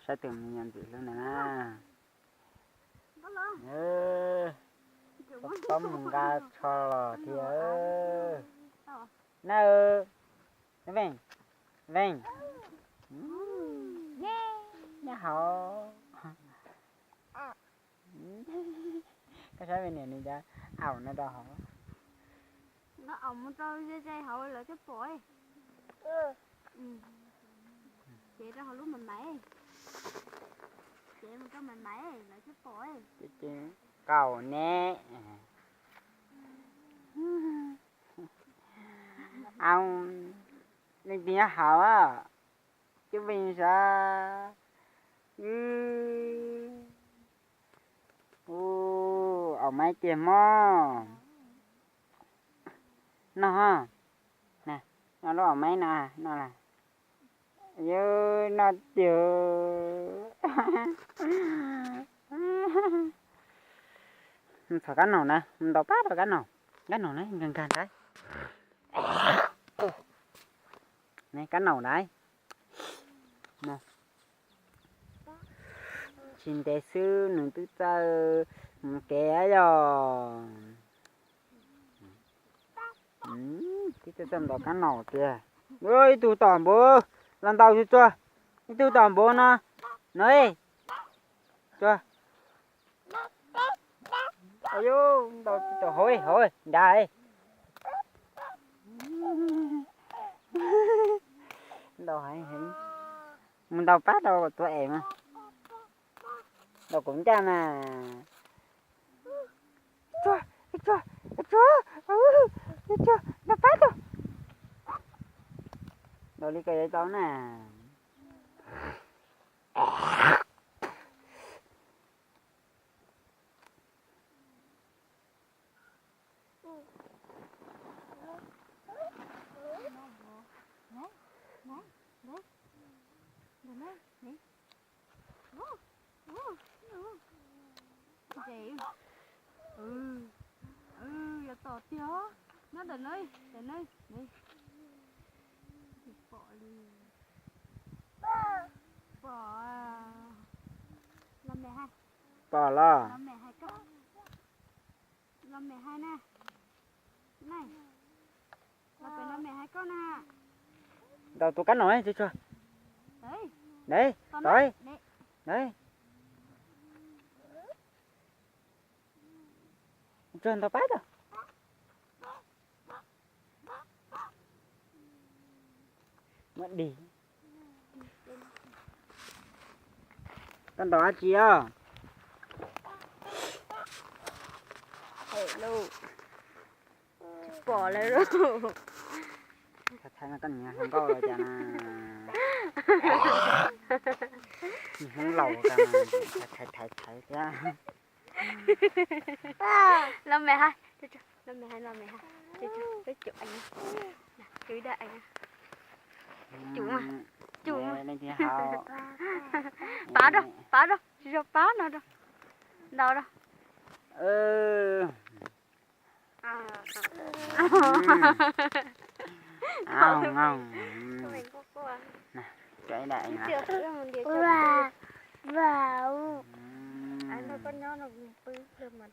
Saib tus me nyuam ntxim hlub ntawd na. Tau mus nqa tsho los thiab. Na, Veej, Veej, nyob hauv. Koj saib me niam nws cov aum no rau hauv. Lawv aum mus rau ze ze hauv lawv thiaj pom. Cev rau hauv lub maiv maiv. Cev mus rau maiv maiv lawv thiaj pom. Kaum ne. Aum, leej twg nyob hauv? Cub Veej sav. Ua, aum maiv tiag mog. Noj, noj lub aum maiv no, noj. Yus noj tiag. Txhom kab naum na, ntaus pab rau kab naum, kab naum na nkag nkag ntag. Kab naum ntag. Tsis ntev xwb nws twb txawj mus kev yog. Twb txawj ntaus kab naum tiag. Ib tug tom npaum, los ntaus tsuag tsuag. Ib tug tom npaum no, no, tsuag. Au, ntaus tsis tau, hauv hauv nrad. Ntaus heev heev. Mus ntaus pab rau tuav es mas. Ntaus kuv ncaj mas. Tsuag, tsuag, tsuag, tsuag, ntaus pab tau. Ntaus li ko yuav tau na. Yog tom tiag, nyob ntawm no, ntawm no, tsis pom li. Pom, los me hais, pom los, los me hais koj, los me hais na, na, los pem los me hais koj na. Ntaus tus kab no tsuag tsuag. Deb, deb, deb. Tsuag ntaus pab tau. Muab dig. Koj ntaus dab tsi os? Tsis pom lawm lauj. Thaiv thaiv no koj niag hluas nkauj los cas na. Niag Hmoob laus cas na, thaiv thaiv thaiv thiab. Los me hais, los me hais, los me hais. Cub, cub, cub, cub, cub, pab rau, pab rau, tsis tshua pab no rau. Ntaus rau. Koj nyob no pw hlawv mas.